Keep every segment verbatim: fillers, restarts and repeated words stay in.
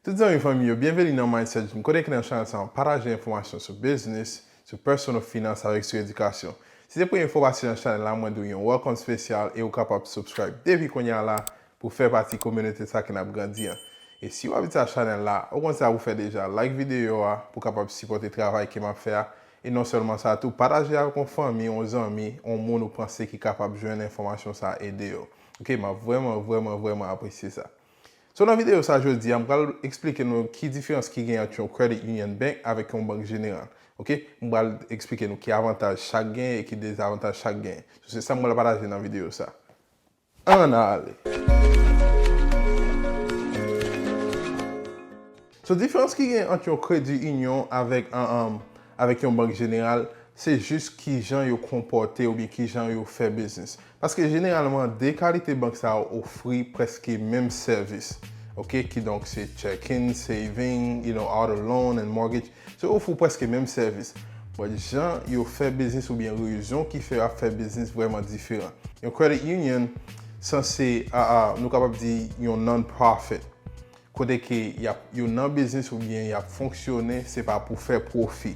Tout zanmi fanmi yo, byenveni nan Mindset Gym, kote ke nan chanèl sa a, m pataje enfòmasyon sou biznis, sou personal finance avèk sou edikasyon. Si se premye fwa w pase nan chanèl la, mwen di w yon welcome spesyal e ou kapab subscribe depi kounye a la pou fè pati kominote sa ke n ap grandi an. E si w abitye a chanèl la, ou konn sa pou fè deja, like videyo a pou kapab sipòte travay ke m ap fè a. E non sèlman sa tou, pataje avèk yon fanmi, yon zanmi, yon moun ou panse ki kapab jwenn enfòmasyon sa a ede yo. Ok, m ap vrèman, vrèman, vrèman apresye sa. So nan videyo sa jodi a, m pral eksplike nou ki diferans ki gen ant yon credit union bank avèk yon bank jeneral. Ok, m pral eksplike nou ki avantaj chak gen e ki dezavantaj chak gen. So se sa m pral pataje nan videyo sa. Ann ale. So diferans ki gen ant yon credit union avèk, an, an, avèk yon bank jeneral, se jis kijan yo konpòte oubyen kijan yo fè biznis. Paske jeneralman, de kalite bank sa yo ofri prèske menm sèvis. Ok, kidonk se checking, saving, you know, auto loan and mortgage. So yo ofri prèske menm sèvis. But jan yo fè biznis oubyen rezon ki fè yo ap fè biznis vrèman diferan. Yon credit union sanse, a, a, nou kapab di yon non-profit. Kote ke y ap, yo nan biznis oubyen y ap fonksyone, se pa pou fè pwofi.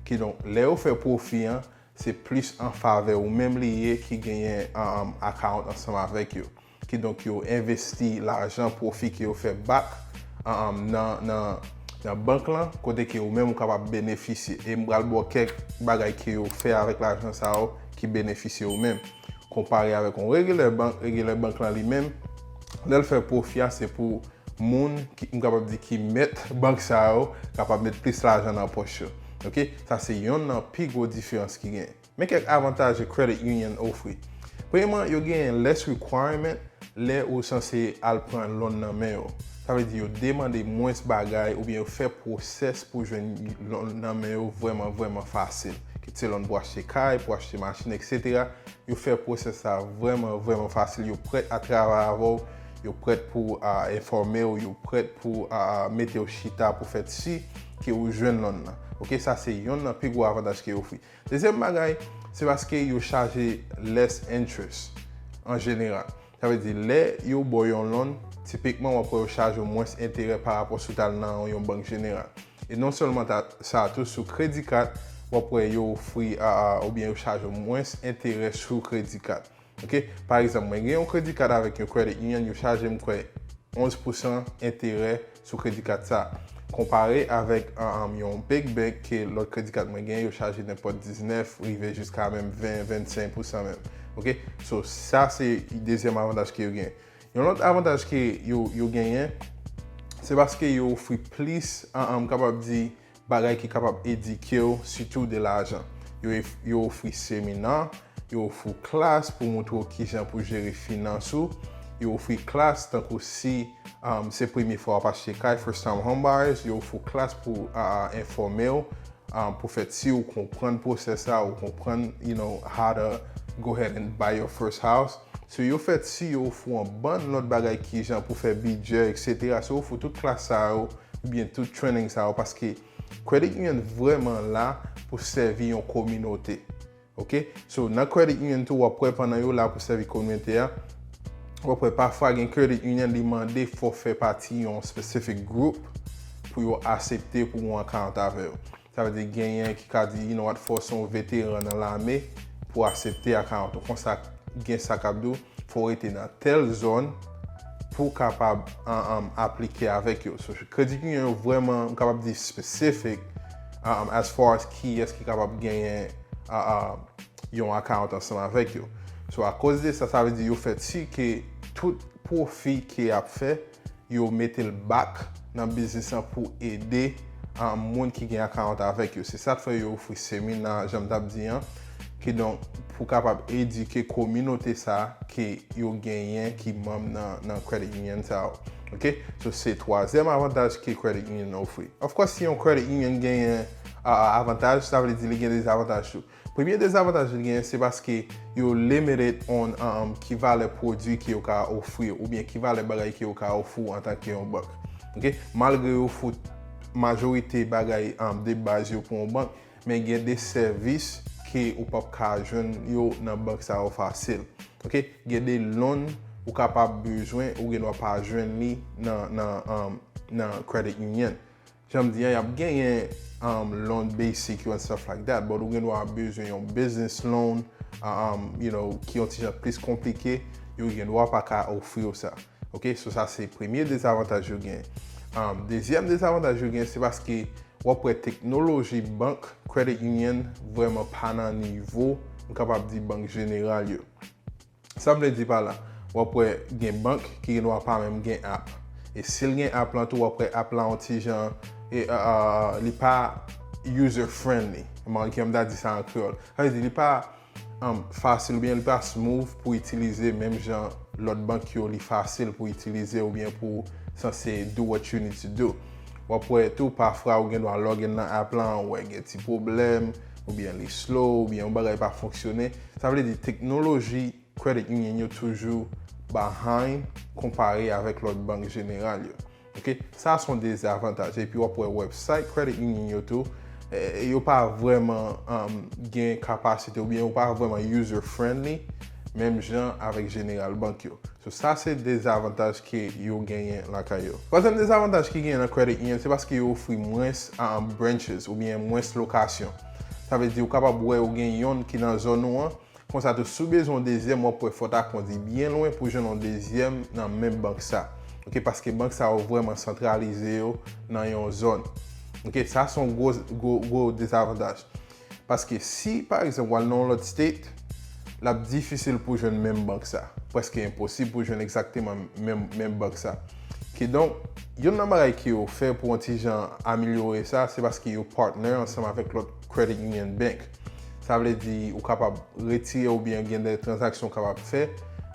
Kidonk, lè yo fè pwofi an, se plis an favè ou menm li ye ki genyen, um, account ansanm avèk yo. Kidonk, yo envesti lajan pwofi ke yo fè back, um, nan, nan, nan bank lan, kote ke ou menm ou kapab benefisye. E m pral ba w kèk bagay ke yo fè avèk lajan sa yo ki benefisye ou menm. Konpare avèk yon regilè bank, regilè bank lan li menm, lè l fè pwofi a, se pou moun ki, m kapab di ki mèt bank sa yo, kapab met plis lajan nan pòch yo. Ok? Sa se yonn nan pi gwo diferans ki gen. Men kèk avantaj credit union ofri. Premyèman, yo genyen less requirement lè ou sanse al pran loan nan men yo. Sa vle di yo demande mwens bagay oubyen yo fè pwosès pou jwenn loan nan men yo vrèman, vrèman fasil. Kit se loan pou achte kay, pou achte machin, et cetera. Yo fè pwosès sa vrèman, vrèman fasil. Yo prèt a travay avè w, yo prèt pou, a, enfòme w, yo prèt pou, a, mete w chita pou fè si ke ou jwenn loan nan. Ok, sa se yonn nan pi gwo avantaj ke yo ofri. Dezyèm bagay, se paske yo chaje less interest an jeneral. Sa vle di, lè yo ba w yon loan, tipikman w ap wè yo chaje w mwens enterè pa rapò si w t al nan yon bank jeneral. E non sèlman ta, sa tou, sou kredi kat, w ap wè yo ofri, a, a, oubyen yo chaje w mwens enterè sou kredi kat. Ok? Pa egzanp, mwen gen yon kredi kat avèk yon credit union, yo chaje m kwè onz pousan enterè sou kredi kat sa. Konpare avèk, an, an, yon big bank ke lòt kredi kat mwen gen, yo chaje nenpòt diznèf, rive jiska menm ven, vennsenk pousan menm. Ok? So, sa se dezyèm avantaj ke yo gen. Yon lòt avantaj ke yo, yo genyen, se paske yo ofri plis, an, an, m kapab di, bagay ki kapab edike w, sitou de lajan. Yo, yo ofri semina, yo ofri w klas pou montre w kijan pou jere finans ou. Yo ofri klas tankou si, um, se premye fwa w ap achte kay, first time home buyers, yo ofri w klas pou, a, a, enfòme w, um, pou fè si ou konprann pwosès la, ou konprann, you know, how to go ahead and buy your first house. So yo fè si yo ofri w yon bann lòt bagay kijan pou fè bidjè, et cetera. So yo ofri w tout klas sa yo, oubyen tout training sa yo, paske credit union vrèman la pou sèvi yon kominote. Ok? So, nan credit union tou, w ap wè pandan yo la pou sèvi kominote a, w ap wè pafwa gen credit union li mande fò w fè pati yon specific group pou yo aksepte pou yon account avè yo. Sa vle di genyen ki ka di, you know what, fò w se yon veteran nan lame pou aksepte account ou. Konsa, gen sa k ap di w, fò w rete nan tèl zòn pou w kapab, an, an, aplike avèk yo. So, credit union yo vrèman, m kapab di specific, an, an, as far as kiyès ki kapab genyen, an, an, yon account ansanm avèk yo. So, akoz de sa, sa vle di yo fè si ke tout pwofi ke y ap fè, yo mete l back nan biznis lan pou ede, um, moun ki gen account avèk yo. Se sa k fè yo ofri semina, jan m t ap di an, kidonk pou kapab edike kominote sa ke yo genyen ki manm nan, nan credit union sa yo. Ok? So, se twazyèm avantaj ke credit union ofri. Of course, si yon credit union genyen, a, a, avantaj, sa vle di li gen dezavantaj tou. Premye dezavantaj li genyen, se paske yo limited on, um, ki valè pwodui ke yo ka ofri w, oubyen ki valè bagay ke yo ka ofri w antanke yon bank. Ok? Malgre yo ofri w majorite bagay, um, de baz yo pou yon bank, men gen de sèvis ke ou p ap ka jwenn yo nan bank sa yo fasil. Ok? Gen de loan ou kapab bezwen, ou gendwa pa jwenn li nan, nan, um, nan credit union. Jan m di an, y ap genyen um, loan basic yo and stuff like that, but ou gen dwa bezwen yon business loan, um, you know, ki yon ti jan plis konplike, yo gen dwa pa ka ofri w sa. Ok, so sa se premye dezavantaj yo gen. Um, dezyèm dezavantaj yo gen, se paske w ap wè teknoloji bank, credit union vrèman pa nan nivo, m kapab di, bank jeneral yo. Sa m vle di pa la, w ap wè gen bank ki gen dwa pa menm gen app. E si l gen app lan tou, w ap wè app lan yon ti jan, e, uh, uh, li pa user friendly. Manke m ta di sa an kreyòl. Sa vle di li pa um, fasil oubyen li pa smooth pou itilize menm jan lòt bank yo li fasil pou itilize oubyen pou sanse do what you need to do. W ap wè tou pafwa ou gen dwa log in nan app lan, ou wè gen ti pwoblèm, oubyen li slow, oubyen yon bagay pa fonksyone. Sa vle di teknoloji credit union yo toujou behind konpare avèk lòt bank jeneral yo. Ok, sa se yon dezavantaj. Epi w ap wè website credit union yo tou, eh, yo pa vrèman um, gen kapasite oubyen yo pa vrèman user friendly, menm jan avèk jeneral bank yo. So, sa se dezavantaj ke yo genyen lakay yo. Twazyèm dezavantaj ki genyen nan credit union, se paske yo ofri mwens um, branches oubyen mwens lokasyon. Sa vle di ou kapab wè ou gen yonn ki nan zòn ou an, konsa tou si w bezwen yon dezyèm, w ap wè fò w ta kondi byen lwen pou jwenn yon dezyèm nan menm bank sa. Ok, paske bank sa yo vrèman santralize yo nan yon zòn. Ok, sa se yon gwo, gwo, gwo dezavantaj. Paske si, pa egzanp, w al nan yon lòt state, l ap difisil pou jwenn menm bank sa. Prèske enposib pou jwenn egzakteman menm, menm bank sa. Kidonk, youn nan bagay ke yo fè pou yon ti jan amelyore sa, se paske yo partner ansanm avèk lòt credit union bank. Sa vle di ou kapab retire oubyen gen de tranzaksyon w kapab fè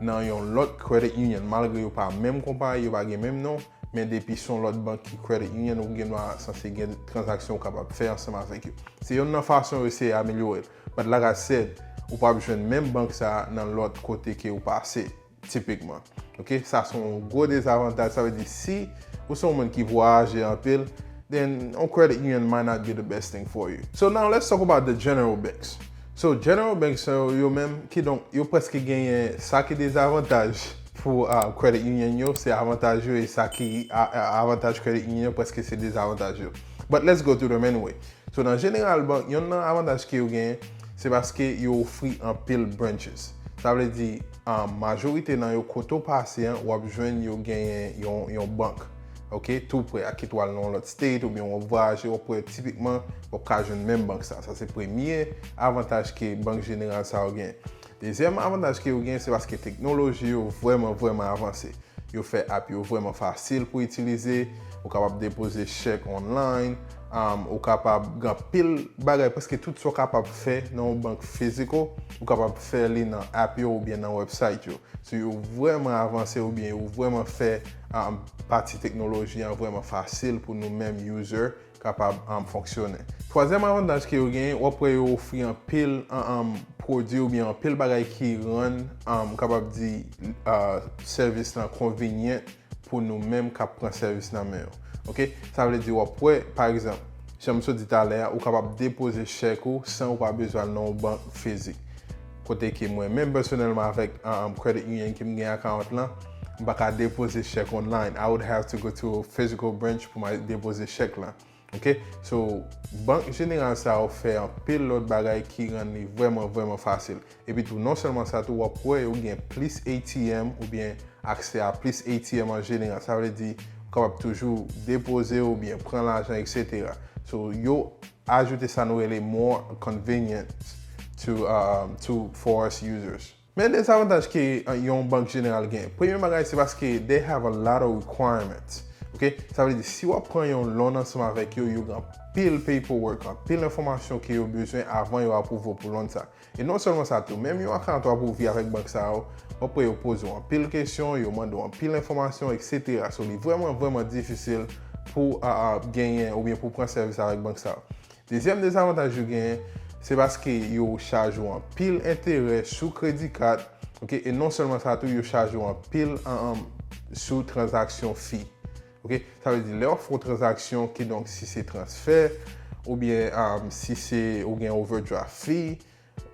nan yon lòt credit union, malgre yo pa menm konpayi, yo pa gen menm non, men depi se yon lòt bank ki credit union, ou gen dwa sanse gen tranzaksyon ou kapab fè ansanm avèk yo. Se youn nan fason yo eseye amelyore l. But like I said, ou p ap jwenn menm bank sa a nan lòt kote ke ou pase, tipikman. Ok, sa se yon gwo dezavantaj. Sa vle di si ou se yon moun ki vwayaje anpil, then yon credit union might not be the best thing for you. So now let's talk about the general banks. So general banks yo, yo menm, kidonk, yo prèske genyen sa ki dezavantaj pou uh, credit union yo, se avantaj yo, e sa ki a- a- avantaj credit union yo, prèske se dezavantaj yo. But let's go through them anyway. So nan jeneral bank, youn nan avantaj ke yo genyen, se paske yo ofri anpil branches. Sa vle di, um, majorite nan yo kote w pase an, w ap jwenn yo genyen yon, yon bank. Ok, tou pre a, kit w al nan yon lòt state oubyen w ap vwayaje, w ap wè tipikman w ap ka jwenn menm bank sa. Sa se premye avantaj ke bank jeneral sa yo genyen. Dezyèm avantaj ke yo genyen, se paske teknoloji yo vrèman, vrèman avanse. Yo fè app yo vrèman fasil pou itilize. Ou kapab depoze chèk online. Um, ou kapab gen anpil bagay, prèske tout sa w kapab fè nan yon bank fiziko, ou kapab fè li nan app yo oubyen nan website yo. So yo vrèman avanse oubyen yo vrèman fè um, pati teknoloji an vrèman fasil pou nou menm user kapab um, fonksyone. Twazyèm avantaj ke yo genyen, w ap wè yo ofri anpil um, pwodui oubyen anpil bagay ki rann, um, m kapab di, uh, sèvis lan convenient pou nou menm k ap pran sèvis nan men yo. Ok? Sa vle di w ap wè, pa egzanp, jan m sot di talè a, ou kapab depoze chèk ou san ou pa bezwen al nan yon bank fizik. Kote ke mwen menm pèsonèlman avèk um, credit union ke m gen account lan, m pa ka depoze chèk online. I would have to go to a physical branch pou m al depoze chèk lan. Ok? So, bank jeneral sa yo fè anpil lòt bagay ki rann li vrèman, vrèman fasil. Epi tou, non sèlman sa tou, w ap wè yo gen plis A T M oubyen aksè a plis A T M an jeneral. Sa vle di, ou kapab toujou depoze oubyen pran lajan, et cetera. So, yo ajoute sa nou rele more convenient to, um, to, for us users. Men dezavantaj ke uh, yon bank jeneral gen. Premye bagay, se paske they have a lot of requirements. Ok? Sa vle di, si w ap pran yon loan ansanm avèk yo, yo gen anpil paperwork, anpil enfòmasyon ke yo bezwen avan yo apwouve w pou loan sa. E non sèlman sa tou, menm yon account w ap ouvri avèk bank sa yo, w ap wè yo poze w anpil kesyon, yo mande w anpil enfòmasyon, et cetera. So, li vrèman, vrèman difisil pou uh, uh, genyen oubyen pou pran sèvis avèk bank sa yo. Dezyèm dezavantaj yo genyen, se paske yo chaje w anpil enterè sou kredi kat, ok, e non sèlman sa tou, yo chaje w anpil an, an, sou tranzaksyon fee. Ok, sa vle di lè w ap fè yon tranzaksyon, kidonk si se transfè, oubyen um, si se ou gen overdraft fee,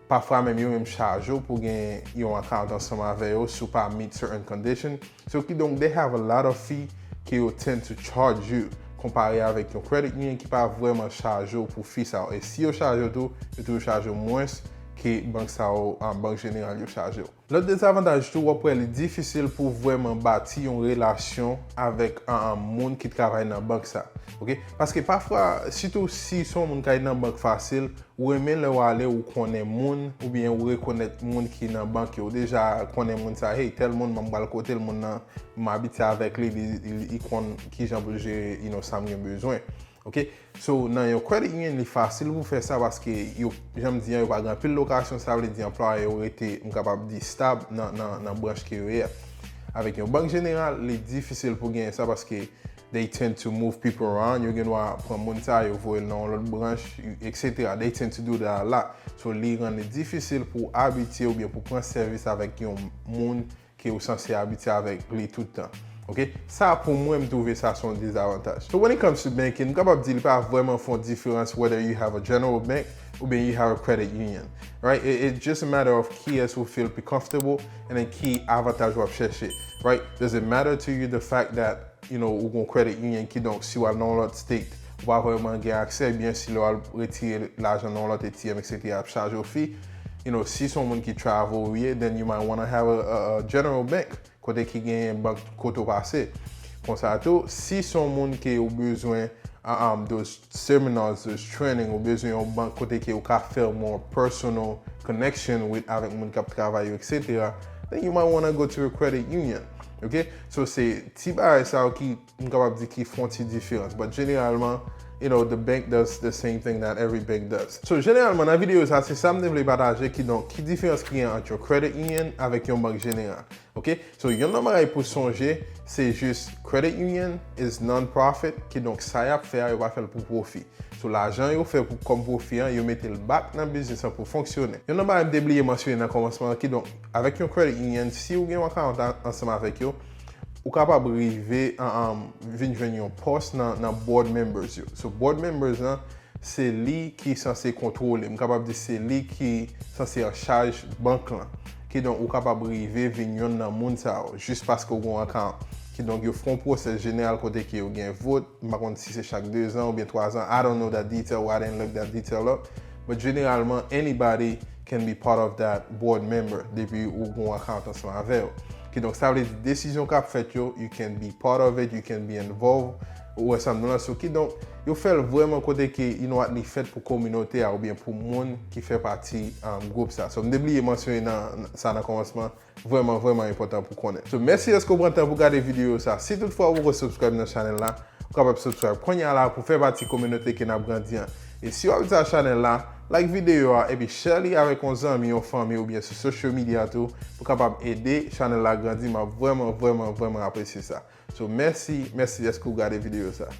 pafwa menm yo menm chaje w pou gen yon account ansanm avè yo si w pa meet certain condition. So, kidonk, they have a lot of fee ke yo tend to charge you konpare avèk yon credit union ki pa vrèman chaje w pou fi sa yo. E si yo chaje w tou, yo toujou chaje w mwens ke bank sa yo, um, bank jeneral yo chaje w. Lòt dezavantaj tou, w ap wè li difisil pou vrèman bati yon relasyon avèk, um, moun ki travay nan bank sa. Ok? Paske pafwa, sitou si se yon moun k al nan bank fasil, ou renmen lè w ale, ou konnen moun, oubyen ou rekonèt moun ki nan bank yo. Ou deja konnen moun sa, hey, tèl moun, m pral kote l, moun nan, m abitye avèk li, li, li, li konn kijan pou l jere, you know, sa m gen bezwen. Ok? So, nan yon credit union, li fasil pou fè sa paske yo, jan m di an, yo pa gen anpil lokasyon, sa vle di anplwaye yo rete, m kapab di, stab nan, nan, nan branch ke yo ye a. Avèk yon bank jeneral, li difisil pou genyen sa paske they tend to move people around. Yo gen dwa pran moun sa, yo voye l nan yon lòt branch, etsetera. They tend to do that a lot. So, li rann li difisil pou w abitye oubyen pou pran sèvis avèk yon moun ke ou sanse abitye avèk li tout tan. Ok? Sa, pou mwen, m twouve sa se yon dezavantaj. So, when it comes to banking, m kapab di li pa vrèman fè yon diferans whether you have a general bank oubyen you have a credit union. Right? It, it's just a matter of kiyès ou feel pi comfortable and then ki avantaj w ap chèche. Right? Does it matter to you the fact that, you know, ou gon credit union, kidonk si w al nan yon lòt state, ou pa vrèman gen aksè, byen si lè w al retire lajan nan yon lòt A T M, etsetera, y ap chaje w fi. You know, si se yon moun ki travel ou ye, then you might wanna have a, a, a general bank, kote ki genyen bank kote w pase. Konsa tou, si se yon moun ke ou bezwen, uh, um, those seminars, those training, ou bezwen yon bank kote ke ou ka fè more personal connection with, avèk moun k ap travay yo, etsetera, then you might wanna go to a credit union. Ok? So, se ti bagay sa yo ki, m kapab di, ki fè yon ti diferans. But jeneralman, you know, the bank does the same thing that every bank does. So, jeneralman, nan videyo sa, se sa m te vle pataje, kidonk, ki diferans ki gen ant yon credit union avèk yon bank jeneral. Ok? So, youn nan bagay pou sonje, se jis credit union is non-profit, kidonk sa y ap fè a, yo pa fè l pou pwofi. So, lajan yo fè pou, kòm pwofi an, yo mete l back nan biznis lan pou fonksyone. Youn nan bagay m te bliye mansyone nan kòmansman an, kidonk, avèk yon credit union, si ou gen yon account an-, ansanm avèk yo, ou kapab rive, an, an, vin jwenn yon pòs nan, nan board members yo. So, board members lan, se li ki sanse kontwole. M kapab di se li ki sanse an chaj bank lan. Kidonk, ou kapab rive vin youn nan moun sa yo, jis paske w gen yon account. Kidonk, yo fè yon pwosès jeneral kote ke yo gen vot. M pa konn si se chak de zan oubyen twa zan. I don't know that detail, I didn't look that detail up. But jeneralman, anybody can be part of that board member depi ou gen yon account ansanm avè yo. Kidonk, sa vle di desizyon k ap fèt yo, you can be part of it, you can be involved. Ou wè sa m di w la? So, kidonk, yo fè l vrèman kote ke, you know what, li fèt pou kominote a oubyen pou moun ki fè pati, um, gwoup sa. So, m te bliye mansyone nan, sa nan kòmansman, vrèman, vrèman enpòtan pou konnen. So, mèsi dèske w pran tan pou gade videyo sa. Si toutfwa ou poko subscribe nan chanèl la, ou kapab subscribe kounye a la pou fè pati kominote ke n ap grandi an. E si w abitye a chanèl la, like videyo a epi share li avèk yon zanmi, yon fanmi oubyen sou social media tou pou kapab ede chanèl la grandi. M ap vrèman, vrèman, vrèman apresye sa. So, mèsi, mèsi dèske w gade videyo sa.